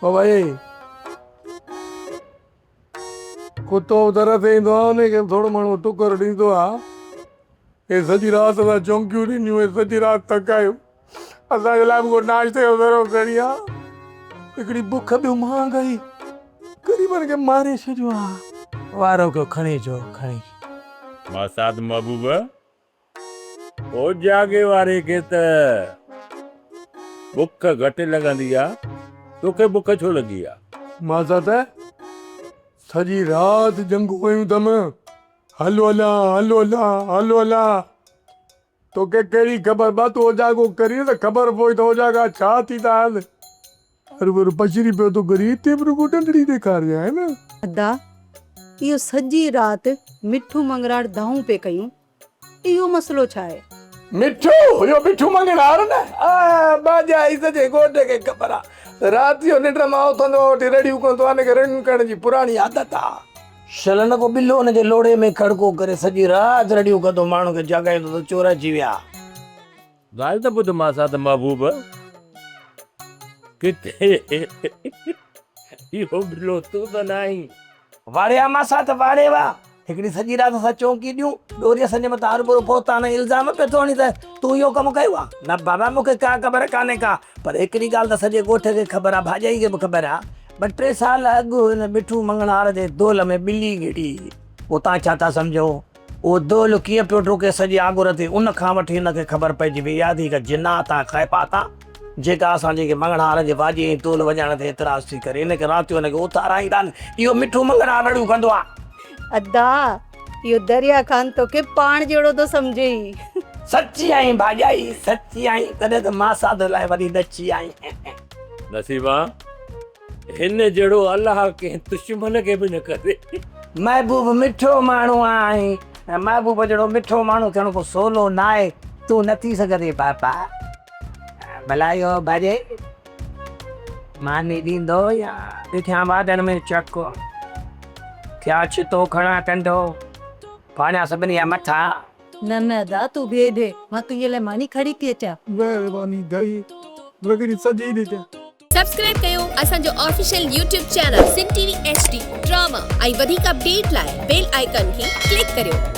بابا اي ڪتو به در تي ايندو آ ان کي به ٿورو ماڻهو ٽڪر ڏيندو آ. هي سڄي رات اسان چونڪيون ڏنيون هي سڄي رات ٿڪايو اسان جي لاء به ڪو ناشتي جو ذرو کڻي آ. هڪڙي بک ٻيو مهانگائي غريبن کي ماري ڇڏيو آ. وارو ڪيو کڻي چو کڻي. ماسات محبوب اوجاڳي واري کي ته بک گهٽ لڳندي آ، توکي بک ڇو لڳي آ؟ ماسات سڄي رات جنگون ڪيون اٿم، هلو هلان، هلو هلان، هلو هلان. توکي ڪهڙي خبر ٻا تون اوجاڳو ڪرين ته خبر پوي ته اوجاڳا ڇا ٿيندا آهن. هروڀرو پشري پيو ٿو ڪرين، هتي به رڳو ڏنڊڙي ڏيکارجانء نه. ادا اهو سڄي رات مٺو مڱراڙ دانهون پئي ڪيون. اهو مسئلو ڇا آهي؟ مٺو، اهو مٺو مڱڻهار نه؟ آء ٻاجهائي سڄي ڳوٺ کي خبر آ ته رات جو ننڊ مان اٿندو آ وٺي رڙيون ڪندو آ، هن کي رڙيون ڪرڻ جي پراڻي عادت آ. شل نه ڪو ٻلو هن جي لوڙهي ۾ کڙڪو ڪري سڄي رات رڙيون ڪندو ماڻهن کي جاڳائيندو ته چور اچي ويا. ڳالهه ته ٻڌ ماسات محبوب، ڪٿي اهو ٻلو تون ته نه آهين؟ واڙيا ماسات واڙيوا، هڪڙي سڄي رات اسان چونڪي ڏيون، ٻيو وري اسان جي مٿان هروڀرو بهتان ۽ الزام پيو ٿو هڻين ته تون اهو ڪم ڪيو آ. نه بابا مون کي ڪا خبر ڪانهي ڪا، پر هڪڙي ڳالهه ته سڄي ڳوٺ کي خبر آ، ڀاڄائي کي به خبر آ، ٻه ٽي سال اڳ هن مٺو مڱڻهار جي دول ۾ ٻلي گهڙي هئي. پوء توهان ڇا ٿا سمجهو؟ اهو دهل ڪيئن پيو ڊوڪي سڄي آڳر تي، ان کان وٺي هن کي خبر پئجي وئي آهي ته هي ڪا جنات آ، خيبات آ، جيڪا اسان جي مڱڻهار جي واڄي ۽ دهل وڄائڻ تي اعتراض ٿي ڪري. ان کي رات جو هن کي اٿارائيندا آهن. اهو مٺو مڱڻهار رڙيون ڪندو آ. ادا، اهو دريا خان توکي پاڻ جهڙو ٿو سمجهي. سچي آهين ڀاڄائي، سچي آهين، تڏهن ته ماسات لاء وڏي ڏچي آهين. نصيبا، هن جهڙو الله ڪنهن دشمن کي به نه ڪري. محبوب مٺو ماڻهو آهين ۽ محبوب جهڙو مٺو ماڻهو ٿيڻ ڪو سولو ناهي. تون نه ٿي سگهندين بابا. ڀلا اهو ڀڄي ماني ڏيندو يا ڏٺيان وادن ۾ چڪ ٿيا ڇتو کڻان ڪنڍو ڦاڙيان سڀني جا مٿا. نه نه ادا تون بيهه ڏي مان تنهنجي لاء ماني کڻي ٿي اچان. مهرباني ڌئي رڳڙي سڄي ڏجان. سبسڪرائب ڪيو اسان جو official YouTube channel Sindh T V H D drama ۽ وڌيڪ اپڊيٽ لاء بيل آئيڪان کي ڪلڪ ڪريو.